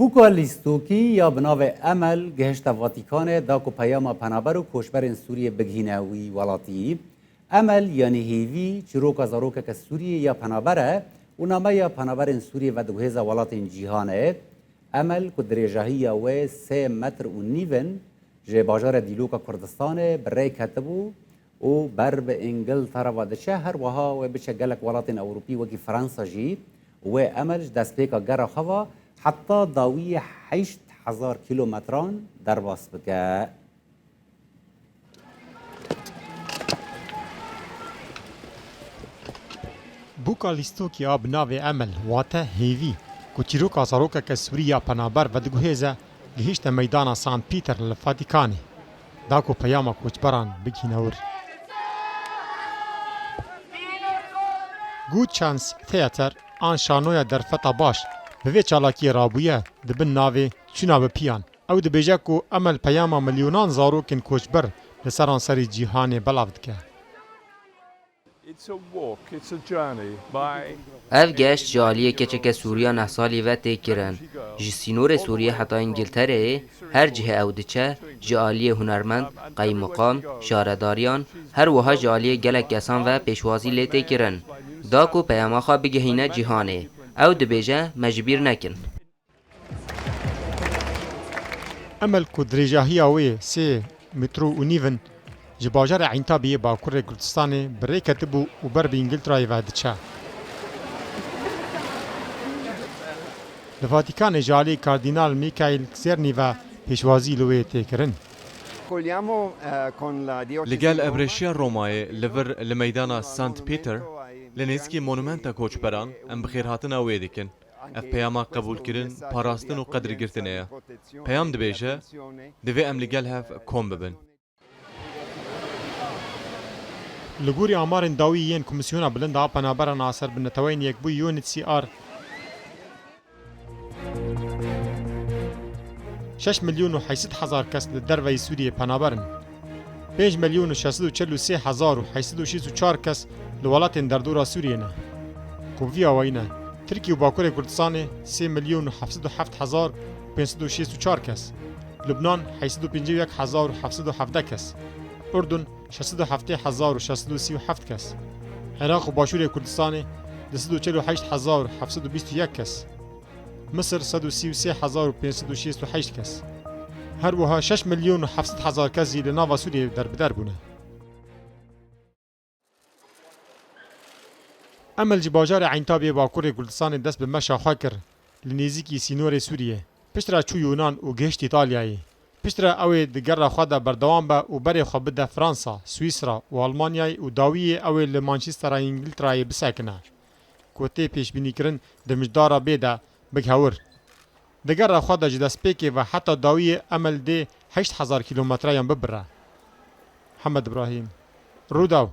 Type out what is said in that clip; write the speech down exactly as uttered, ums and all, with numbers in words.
Bûka lîstokî ya bi navê Emel gihişte Vatikanê, da ku peyama penaber û koçberên Sûriyê bigihîne wî welatî. Emel, yanî hêvî, çîroka zarokeke Sûriyê ya penaber e û nameya penaberên Sûriyê vediguhêze welatên cîhanê. Emel, ku dirêjahiya wê sê metr û nîv in, ji bajarê dîloka Kurdistanê bi rê ketibû û ber bi Îngiltere ve diçe, her wiha wê biçe gelek welatên Ewropî wekî Fransa jî. Wê Emel ji destpêka gera xwe ve heta dawiyê heşt hezar kîlometran derbas bike. Bûka lîstokî a bi navê Emel, wate hêvî, ku çîroka zarokeke Sûrî ya penaber vediguhêze, gihîşte meydana Saint Peter li Fatîkanê. Da ku peyama koçberan bigihîne wir. Good Chance Theatre an şanoya derfeta baş bi vê çalakiyê rabûye di bin navê Çûna bi Piyan. Ew dibêje ku Emel peyama milyonan zarokên koçber li seranserî cîhanê belav dike. It's a walk, it's a journey by Ev geşt ji aliyê keçeke Sûriya neh salî ve tê kirin. Ji sînorê Sûriyê heta Îngiltereyê, her cihê ew diçe, ji aliyê hunermend, qeymoqam, şaredariyan, her wiha ji aliyê gelek kesan ve pêşwazî lê tê kirin. Da ku peyama xwe bigihîne cîhanê. Ew dibêje, me ji bîr nekin. Emel ku dirêjahiya wê sê metro û nîv in, ji bajarê Eyntabê yê Bakurê Kurdistanê bi rê ketibû û ber bi Îngilterayê ve diçe. Li Vatikanê ji alî Kardînal Mikaîl Czerny ve pêşwazî li wê tê kirin. Li gel Ebrêşiya Romayê li vir li meydana Saint Peter, li nêzîkî monumenta koçberan, em bi xêrhatina wê dikin. Ev peyama qebûlkirin, parastin û qedirgirtinê ye. Peyam dibêje, divê em li gel hev kom bibin. Li gorî amarên dawî yên Komîsyona Bilind a Penaberan a ser bi Neteweyên Yekbûyî U N H C R, şeş milyon û heşt sed hezar kes li derveyî Sûriyê penaber in. Pênc milyon û şeş sed û çel û sê hezar û heşt sed û şêst û çar kes li welatên derdora Sûriyê ne. Ku vî awayî ne, Tirkiye û Bakurê Kurdistanê sê milyon û heft sed û heft hezar û pênc sed û şêst û çar kes, Lubnan heşt sed û pêncî û yek hezar û heft sed û hevdeh kes, Urdun şeş sed û heftê hezar û şeş sed û sî û heft kes, Iraq û Başûrê Kurdistanê du sed û çel û heşt hezar û heft sed û bîst û yek kes, Misir sed û sî û sê hezar û pênc sed û şêst û heşt kes. Her wiha şeş milyon û heft sed hezar kes jî li nava Sûriyê derbider bûne. Emel ji bajarê Eyntabê Bakurê Kurdistanê dest bi meşa xwe kir, li nêzîkî sînorê Sûriyê. Piştre çû Yunan û gihişt Îtalyayê. Piştre ew ê di gera xwe de berdewam be û berê xwe bide Fransa, Swîsra û Almanyayê û dawiyê ew ê li Manchestera Îngilterayê bisekine. Ku tê pêşbînîkirin di mijdara bê de bigihewir. Di gera xwe de ji destpêkê ve heta dawiyê Emel dê heşt hezar kîlometreyan bibire. Hemed Ibrahîm, Rûdaw.